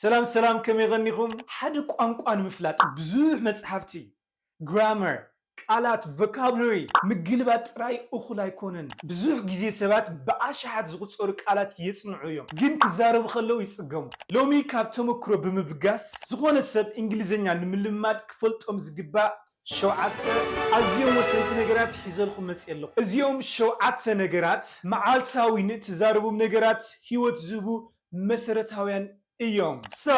ሰላም ሰላም፣ ከመይ ቀኒኹም? ሓደ ቋንቋ ንምፍላጥ ብዙሕ መጽሓፍቲ፣ ግራመር፣ ቃላት፣ ቮካቡላሪ ምግልባጥ ጥራይ እኹል ኣይኮነን። ብዙሕ ግዜ ሰባት ብኣሽሓት ዝቑጸሩ ቃላት የጽንዑ እዮም፣ ግን ክዛረቡ ከለዉ ይጽገሙ። ሎሚ ካብ ተመክሮ ብምብጋስ፣ ዝኾነ ሰብ እንግሊዝኛ ንምልማድ ክፈልጦም ዝግባእ ሸውዓተ ኣዝዮም ወሰንቲ ነገራት ሒዘልኩም መጽየ ኣለኹ። እዚኦም ሸውዓተ ነገራት መዓልታዊ ንእትዛረቦም ነገራት ህይወት ዝህቡ መሰረታውያን እዮም። So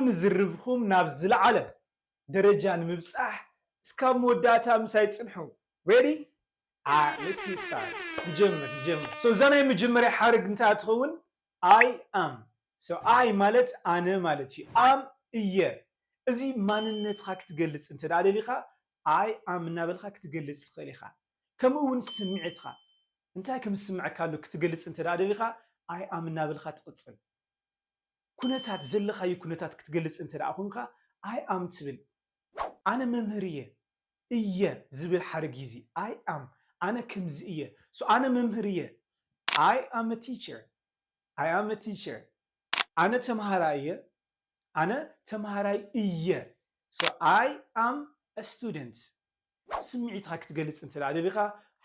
ንዝርብኹም ናብ ዝለዓለ ደረጃ ንምብጻሕ እስካብ መወዳእታ ምሳይ ጽንሑ። Ready? Ah, let's get started. ንጀምር፣ ንጀምር። So እዛ ናይ መጀመርያ ሓረግ እንታይ ትኸውን? I am። So I ማለት ኣነ ማለት እዩ። Am እየ። እዚ ማንነትካ ክትገልጽ እንተ ደኣ ደሊኻ፣ I am እናበልካ ክትገልጽ ትኽእል ኢኻ። ከምኡ እውን ስምዒትካ፣ እንታይ ከም ዝስምዐካ ኣሎ ክትገልጽ እንተ ደኣ ደሊኻ፣ I am እናበልካ ትቕጽል። ኩነታት፣ ዘለኻዮ ኩነታት ክትገልጽ እንተ ደኣ ኮንካ፣ I am ትብል። ኣነ መምህር እየ። እየ ዝብል ሓረግ እዩ እዚ። I am። ኣነ ከምዚ እየ። So ኣነ መምህር እየ። I am a teacher. I am a teacher. ኣነ ተምሃራይ እየ። ኣነ ተምሃራይ እየ። So I am a student. ስምዒትካ ክትገልጽ እንተ ደኣ ደሊኻ፣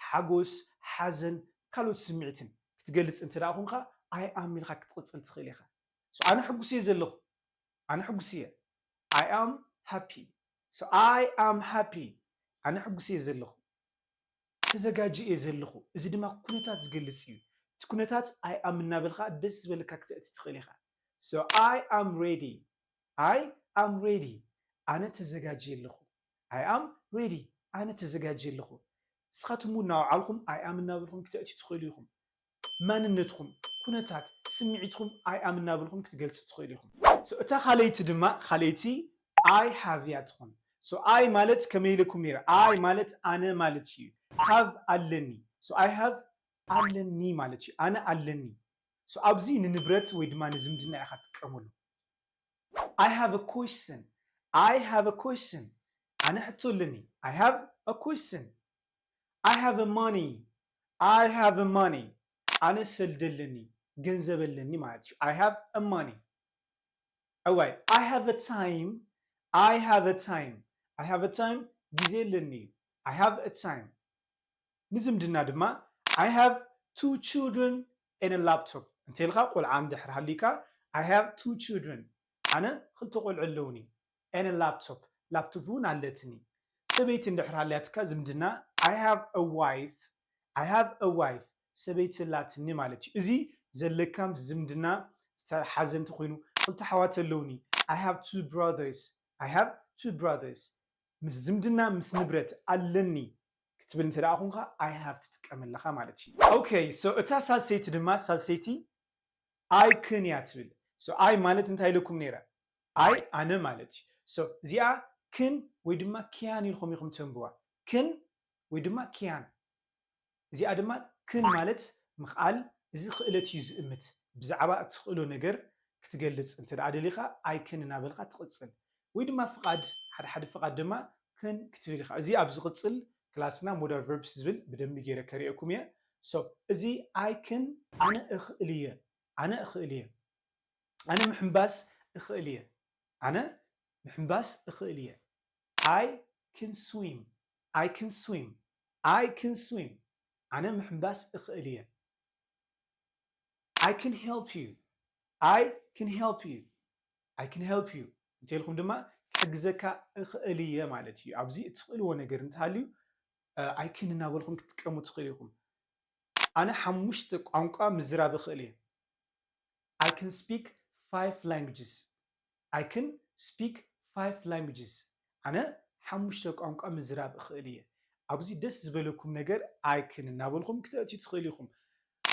ሓጎስ፣ ሓዘን፣ ካልኦት ስምዒትን ክትገልጽ እንተ ደኣ ኮንካ፣ I am ኢልካ ክትቕጽል ትኽእል ኢኻ። So ኣነ ሕጉስ እየ ዘለኹ። ኣነ ሕጉስ እየ። I am happy. So I am happy. ኣነ ሕጉስ እየ ዘለኹ። ተዘጋጅየ እየ ዘለኹ። እዚ ድማ ኩነታት ዝገልጽ እዩ። እቲ ኩነታት I am እናበልካ ደስ ዝበለካ ክተእቲ ትኽእል ኢኻ። So I am ready. I am ready. ኣነ ተዘጋጅየ ኣለኹ። I am ready. ኣነ ተዘጋጅየ ኣለኹ። ንስኻትኩም እውን እናወዓልኩም I am እናበልኩም ክተእትዩ ትኽእሉ ኢኹም። ማንነትኩም፣ ኩነታት፣ ስምዒትኩም I am እናበልኩም ክትገልጹ ትኽእሉ ኢኹም። So እታ ካልኣይቲ ድማ፣ ካልኣይቲ I have እያ ትኾን። So I ማለት ከመይ ኢለኩም ነይረ? I ማለት ኣነ ማለት እዩ። Have ኣለኒ። So I have ኣለኒ ማለት እዩ። ኣነ ኣለኒ። So ኣብዚ ንንብረት ወይ ድማ ንዝምድና ኢኻ ትጥቀመሉ። I have a question. I have a question. ኣነ ሕቶ ኣለኒ። I have a question. I have a money. I have a money. ኣነ ሰልዲ ኣለኒ፣ ገንዘብ ኣለኒ ማለት እዩ። I have a money. እዋይ፣ I have a time. I have a time. I have a time. ግዜ ኣለኒ እዩ። I have a time. ንዝምድና ድማ I have two children and a laptop። እንተ ኢልካ ቆልዓ እንድሕር ሃልዩካ፣ I have two children። ኣነ ክልተ ቆልዑ ኣለውኒ። And a laptop። ላፕቶፕ እውን ኣለትኒ። ሰበይቲ እንድሕር ሃልያትካ ዝምድና I have a wife። I have a wife። ሰበይቲ ኣላትኒ ማለት እዩ። እዚ ዘለካ ምስ ዝምድና ዝተሓዘ እንተኾይኑ፣ ክልተ ኣሕዋት ኣለውኒ። I have two brothers። I have two brothers። ምስ ዝምድና ምስ ንብረት ኣለኒ ክትብል እንተ ደኣ ኹንካ I have ትጥቀም ኣለኻ ማለት እዩ። Okay, so እታ ሳልሰይቲ ድማ፣ ሳልሰይቲ I can እያ ትብል። So I ማለት እንታይ ኢለኩም ነይረ? I ኣነ ማለት እዩ። So እዚኣ ክን ወይ ድማ ክያን ኢልኩም ኢኹም ተንብዋ። ክን ወይ ድማ ክያን። እዚኣ ድማ ክን ማለት ምኽኣል፣ እዚ ክእለት እዩ ዝእምት። ብዛዕባ እትኽእሎ ነገር ክትገልጽ እንተ ደኣ ደሊኻ I can እናበልካ ትቕጽል። ወይ ድማ ፍቓድ፣ ሓደ ሓደ ፍቓድ ድማ ክን ክትብል ኢኻ። እዚ ኣብ ዝቕጽል ክላስና modal verbs ዝብል ብደንቢ ገይረ ከርእየኩም እየ። So እዚ I can ኣነ እኽእል እየ። ኣነ እኽእል እየ። ኣነ ምሕንባስ እኽእል እየ። ኣነ ምሕንባስ እኽእል እየ። I can swim. I can swim. I can swim. ኣነ ምሕንባስ እኽእል እየ። I can help you. I can help you. I can help you. እንተ ኢልኩም ድማ ክሕግዘካ እኽእል እየ ማለት እዩ። ኣብዚ እትኽእልዎ ነገር እንተሃልዩ፣ እ፣ I can እናበልኩም ክትጥቀሙ ትኽእሉ ኢኹም። ኣነ ሓሙሽተ ቋንቋ ምዝራብ እኽእል እየ። I can speak five languages. I can speak five languages. ኣነ ሓሙሽተ ቋንቋ ምዝራብ እኽእል እየ። ኣብዚ ደስ ዝበለኩም ነገር I can እናበልኩም ክተእትዩ ትኽእሉ ኢኹም።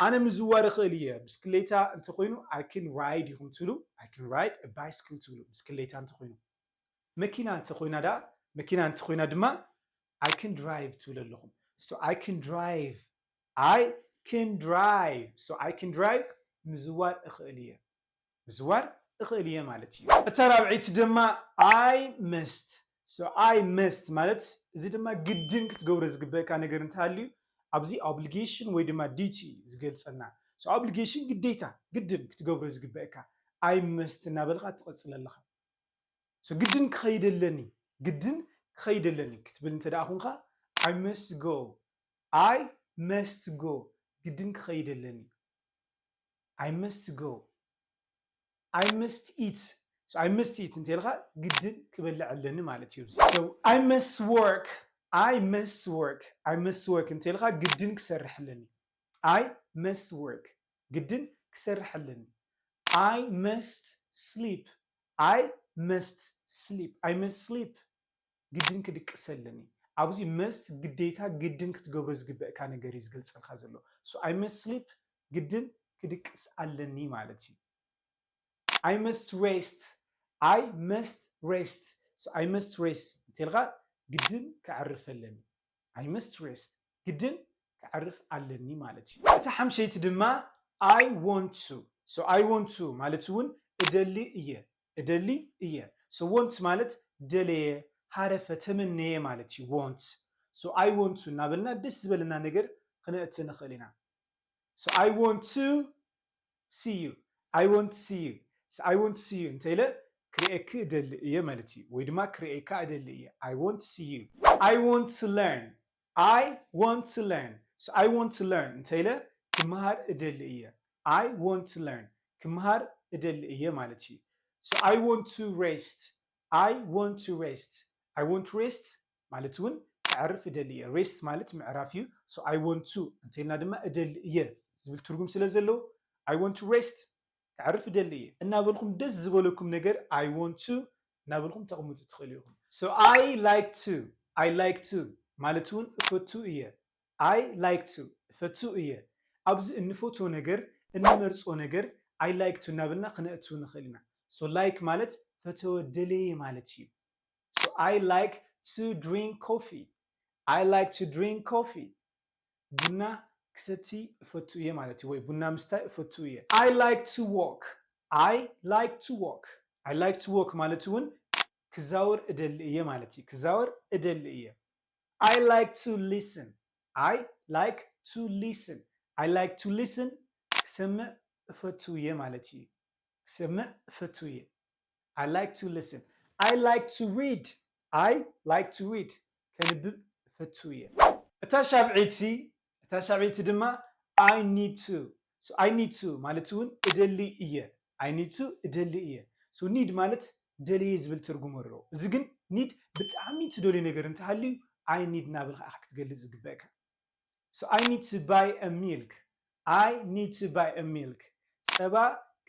ኣነ ምዝዋር እኽእል እየ። ብስክሌታ እንተኾይኑ I can ride ኢኹም ትብሉ። I can ride a bicycle ትብሉ። ብስክሌታ እንተኾይኑ። መኪና እንተኾይና ደኣ፣ መኪና እንተኾይና ድማ I can drive ትብሉ ኣለኹም። So I can drive. I can drive. So I can drive. ምዝዋር እኽእል እየ። ምዝዋር እኽእል እየ ማለት እዩ። እታ ራብዐይቲ ድማ I must። So I must ማለት እዚ ድማ ግድን ክትገብሮ ዝግበእካ ነገር እንተሃልዩ፣ ኣብዚ obligation ወይ ድማ duty እዩ ዝገልጸልና። So obligation ግዴታ፣ ግድን ክትገብሮ ዝግበእካ። I must እናበልካ ትቐፅል ኣለኻ። So ግድን ክኸይድ ኣለኒ፣ ግድን ክኸይድ ኣለኒ ክትብል እንተ ደኣ ኹንካ I must go, I must go፣ ግድን ክኸይድ ኣለኒ። I must go, I must eat። So I must eat እንተ ኢልካ ግድን ክበልዕ ኣለኒ ማለት እዩ። So I must work, I must work፣ I must work እንተ ኢልካ ግድን ክሰርሕ ኣለኒ። I must work፣ ግድን ክሰርሕ ኣለኒ። I must sleep፣ I must sleep፣ I must sleep፣ ግድን ክድቅስ ኣለኒ። ኣብዚ must ግዴታ ግድን ክትገብሮ ዝግበእካ ነገር እዩ ዝገልጸልካ ዘሎ። So I must sleep፣ ግድን ክድቅስ ኣለኒ ማለት እዩ። I must rest፣ I must rest፣ So I must rest እንተ ኢልካ ግድን ክዕርፍ ኣለኒ። I must rest፣ ግድን ክዕርፍ ኣለኒ ማለት እዩ። እታ ሓምሸይቲ ድማ I want to። So I want to ማለት እውን እደሊ እየ፣ እደሊ እየ። So want ማለት ደለየ፣ ሃረፈ፣ ተመነየ ማለት እዩ። Want። So I want to እናበልና ደስ ዝበለና ነገር ክነእቲ ንኽእል ኢና። So I want to see you፣ I want to see you፣ So I want to see you እንተ ኢለ ክርእየኪ እደሊ እየ ማለት እዩ። ወይ ድማ ክርእየካ እደሊ እየ። I want to see you። I want to learn፣ I want to learn፣ So I want to learn እንተ ኢለ ክመሃር እደሊ እየ። I want to learn፣ ክመሃር እደሊ እየ ማለት እዩ። So I want to rest፣ I want to rest፣ I want to rest ማለት እውን ክዕርፍ እደሊ እየ። Rest ማለት ምዕራፍ እዩ። So I want to እንተ ኢልና ድማ እደሊ እየ ዝብል ትርጉም ስለ ዘለዎ I want to rest፣ ክዕርፍ እደሊ እየ እናበልኩም ደስ ዝበለኩም ነገር I want to እናበልኩም ተቕምጡ ትኽእሉ ኢኹም። So I like to፣ I like to ማለት እውን እፈቱ እየ። I like to፣ እፈቱ እየ። ኣብዚ እንፈትዎ ነገር፣ እንመርጾ ነገር I like to እናበልና ክነእትው ንኽእል ኢና። So like ማለት ፈተወ፣ ደለየ ማለት እዩ። So I like to drink coffee፣ I like to drink coffee፣ ቡና ክሰቲ እፈቱ እየ ማለት እዩ፣ ወይ ቡና ምስታይ እፈቱ እየ። I like to walk፣ I like to walk፣ I like to walk ማለት እውን ክዛወር እደሊ እየ ማለት እዩ። ክዛወር እደሊ እየ። I like to listen፣ I like to listen፣ I like to listen ክሰምዕ እፈቱ እየ ማለት እዩ። ክሰምዕ እፈቱ እየ። I like to listen፣ I like to read፣ I like to read ከንብብ እፈቱ እየ። እታ ሻብዒቲ፣ እታ ሻብዒቲ ድማ I need to። So I need to ማለት እውን እደሊ እየ። I need to፣ እደሊ እየ። So need ማለት ደልየ ዝብል ትርጉም ኣለዎ። እዚ ግን need ብጣዕሚ ትደልዮ ነገር እንተሃልዩ I need እናበልካ ኢኻ ክትገልጽ ዝግበእካ። So I need to buy a milk፣ I need to buy a milk፣ ጸባ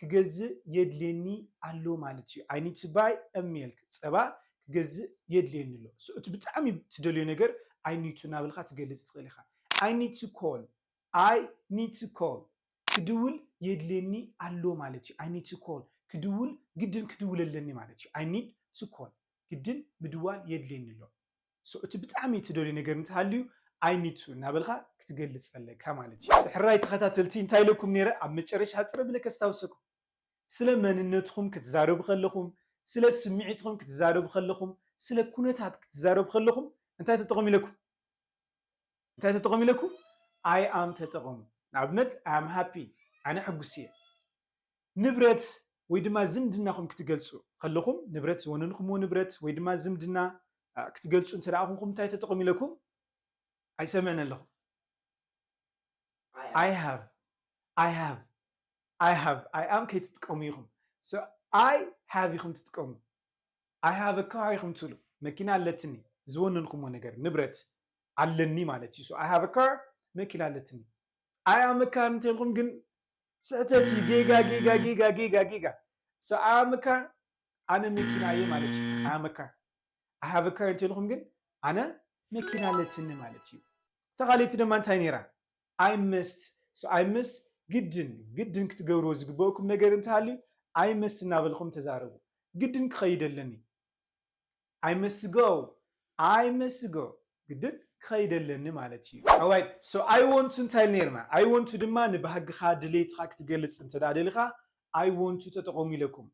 ክገዝእ የድልየኒ ኣሎ ማለት እዩ። I need to buy a milk፣ ጸባ ክገዝእ የድልየኒ ኣሎ። So እቲ ብጣዕሚ ትደልዮ ነገር I need to እናበልካ ትገልጽ ትኽእል ኢኻ። I need to call፣ I need to call፣ ክድውል የድልየኒ ኣሎ ማለት እዩ። I need to call፣ ክድውል ግድን ክድውል ኣለኒ ማለት እዩ። I need to call፣ ግድን ምድዋል የድልየኒ ኣሎ። So እቲ ብጣዕሚ ትደልዮ ነገር እንተሃልዩ I need to እናበልካ ክትገልጽ ኣለካ ማለት እዩ። ሕራይ ተኸታተልቲ እንታይ ኢለኩም ነይረ? ኣብ መጨረሻ ሕጽር ብለ ከስታውሰኩም፣ ስለ መንነትኩም ክትዛረቡ ከለኹም፣ ስለ ስምዒትኩም ክትዛረቡ ከለኹም፣ ስለ ኩነታት ክትዛረቡ ከለኹም እንታይ ተጠቐሙ ኢለኩም? እንታይ ተጠቐሙ ኢለኩም? I am ተጠቐሙ። ንኣብነት I am happy፣ ኣነ ሕጉስ እየ። ንብረት ወይ ድማ ዝምድናኹም ክትገልጹ ከለኹም፣ ንብረት ዝወነንኩምዎ ንብረት ወይ ድማ ዝምድና ክትገልጹ እንተ ደኣ ኹንኩም እንታይ ተጠቐሙ ኢለኩም? ኣይሰምዕን ኣለኹ። I have፣ I have፣ I have፣ I am ከይትጥቀሙ ኢኹም። So I have ኢኹም ትጥቀሙ። I have a car ኢኹም ትብሉ። መኪና ኣለትኒ፣ ዝወነንኩሞ ነገር፣ ንብረት ኣለኒ ማለት እዩ። So I have a car፣ መኪና ኣለትኒ። I am a car እንተልኩም ግን ስሕተት እዩ። ጌጋ፣ ጌጋ፣ ጌጋ፣ ጌጋ፣ ጌጋ። So I am a car፣ ኣነ መኪና እየ ማለት እዩ። I am a car። I have a car እንተልኩም ግን ኣነ መኪና ኣለትኒ ማለት እዩ። እታ ካልኣይቲ ድማ እንታይ ነይራ? I must። So I must ግድን፣ ግድን ክትገብርዎ ዝግበእኩም ነገር እንተሃልዩ I must እናበልኩም ተዛረቡ። ግድን ክኸይድ ኣለኒ። I must go፣ I must go፣ ግድን ክኸይድ ኣለኒ ማለት እዩ። Alright፣ so I want to እንታይ ነይርና? I want to ድማ ንባህግኻ ድሌትኻ ክትገልጽ እንተ ደኣ ደሊኻ I want to ተጠቐሙ ኢለኩም።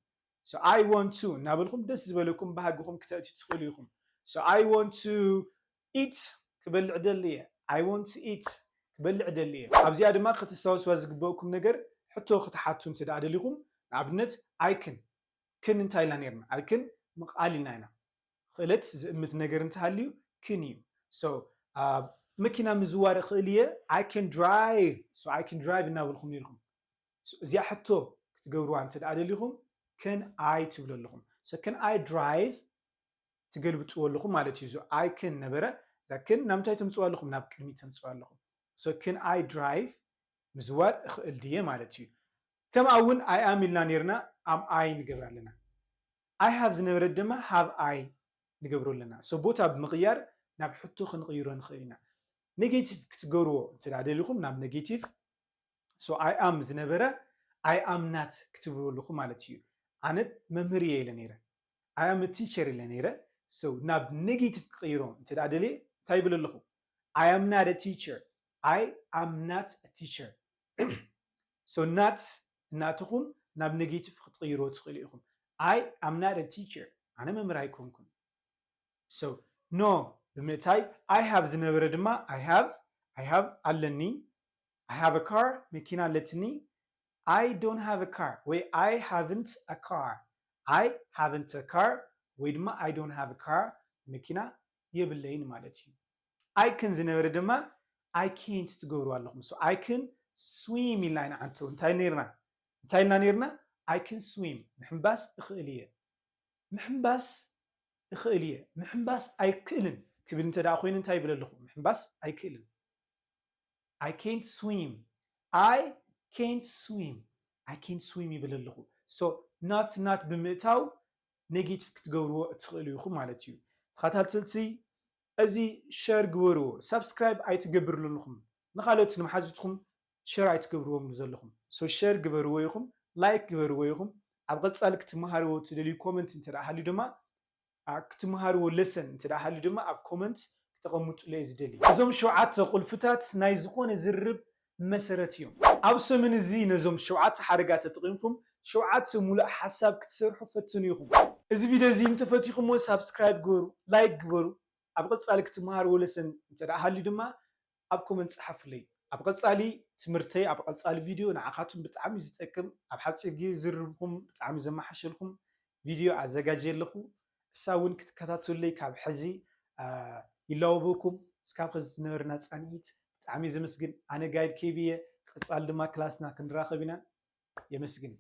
So I want to እናበልኩም ደስ ዝበለኩም ባህግኹም ክተእትዩ ትኽእሉ ኢኹም። So I want to eat፣ ክበልዕ ደሊ እየ። I want to eat፣ ክበልዕ ደሊ እየ። ኣብዚኣ ድማ ከተስታውስዋ ዝግበእኩም ነገር፣ ሕቶ ክትሓቱ እንተ ደኣ ደሊኹም፣ ኣብነት I can፣ can እንታይ ኢልና ነርና? I can ምቕኣል ኢልና ኢና። ክእለት ዝእምት ነገር እንተሃልዩ can እዩ። So መኪና ምዝዋር እኽእል እየ፣ I can drive፣ so I can drive እናበልኩም ነርኩም። እዚኣ ሕቶ ክትገብርዋ እንተ ደኣ ደሊኹም can I ትብሉ ኣለኹም። So can I drive ትገልብጥዎ ኣለኹም ማለት እዩ። እዞ I can ነበረ፣ እዛ can ናብ ምንታይ ተምፅዋ ኣለኹም? ናብ ቅድሚ ተምፅዋ ኣለኹም። So can I drive ምዝዋር እኽእል ድየ ማለት እዩ። ከምኣ እውን I am ኢልና ነርና am I ንገብር ኣለና። I have ዝነበረት ድማ have I ንገብሮ ኣለና። So ቦታ ብምቕያር ናብ ሕቶ ክንቕይሮ ንኽእል ኢና። ኔጌቲቭ ክትገብርዎ እንተ ደኣ ደሊኹም ናብ ኔጌቲቭ፣ so I am ዝነበረ I am not ክትብሉ ኣለኹም ማለት እዩ። ኣነ መምህር እየ ኢለ ነይረ፣ I am teacher ኢለ ነይረ። So ናብ ኔጌቲቭ ክቕይሮ እንተ ደኣ ደልየ እንታይ ይብል ኣለኹ? I am not a teacher፣ I am not a teacher። So not እናእተኹም ናብ ኔጌቲቭ ክትቕይሮ ትኽእሉ ኢኹም። I am not a teacher፣ ኣነ መምህር ኣይኮንኩን። So no ብምእታይ I have ዝነበረ ድማ I have፣ I have ኣለኒ፣ I have a car መኪና ኣለትኒ። I don't have a car ወይ I haven't a car፣ I haven't a car ወይ ድማ I don't have a car መኪና የብለይን ማለት እዩ። I can ዝነበረ ድማ I can't ትገብሩ ኣለኹም። So I can swim ኢልና ኢና ዓንተው እንታይ ነርና? እንታይ ኢልና ነርና? I can swim ምሕምባስ እኽእል እየ። ምሕምባስ እኽእል እየ፣ ምሕምባስ ኣይክእልን ክብል እንተ ደኣ ኮይኑ እንታይ ይብል ኣለኹ? ምሕምባስ ኣይክእልን። I can't swim፣ I can't swim፣ I can't swim ይብል ኣለኹ። So not not ብምእታው ኔጌቲቭ ክትገብርዎ እትኽእሉ ኢኹም ማለት እዩ። ተኸታተልቲ እዚ ሸር ግበርዎ፣ ሳብስክራይብ ኣይትገብርሉ ኣለኹም፣ ንኻልኦት ንመሓዙትኩም ሸር ኣይትገብርዎም ዘለኹም። So ሸር ግበርዎ ኢኹም፣ ላይክ ግበርዎ ኢኹም። ኣብ ቀጻሊ ክትመሃርዎ ትደልዩ ኮመንት እንተ ደኣ ሃልዩ ድማ ክትምሃርዎ ለሰን እንተ ደኣ ሃልዩ ድማ ኣብ ኮመንት ክተቐምጡለይ ዝደሊ። እዞም ሸውዓተ ቁልፍታት ናይ ዝኾነ ዝርርብ መሰረት እዮም። ኣብ ሰሙን እዚ ነዞም ሸውዓተ ሓረጋት ተጠቒምኩም ሸውዓተ ሙሉእ ሓሳብ ክትሰርሑ ፈትኑ ኢኹም። እዚ ቪድዮ እዚ እንተፈቲኹምዎ ሳብስክራይብ ግበሩ፣ ላይክ ግበሩ። ኣብ ቀጻሊ ክትምሃርዎ ለሰን እንተ ደኣ ሃልዩ ድማ ኣብ ኮመንት ጸሓፉለይ። ኣብ ቀጻሊ ትምህርተይ ኣብ ቀጻሊ ቪድዮ ንዓኻቱም ብጣዕሚ ዝጠቅም ኣብ ሓጺር ግዜ ዝርርብኩም ብጣዕሚ ዘመሓሸልኩም ቪድዮ ኣዘጋጅየ ኣለኹ። እሳ እውን ክትከታተሉለይ ካብ ሕዚ ይላወበኩም። እስካብ ኸዚ ዝነበረና ጻንሒት ብጣዕሚ ዘመስግን። ኣነ ጋይድ ኬቢ እየ። ቀጻሊ ድማ ክላስና ክንራኸብ ኢና። የመስግን።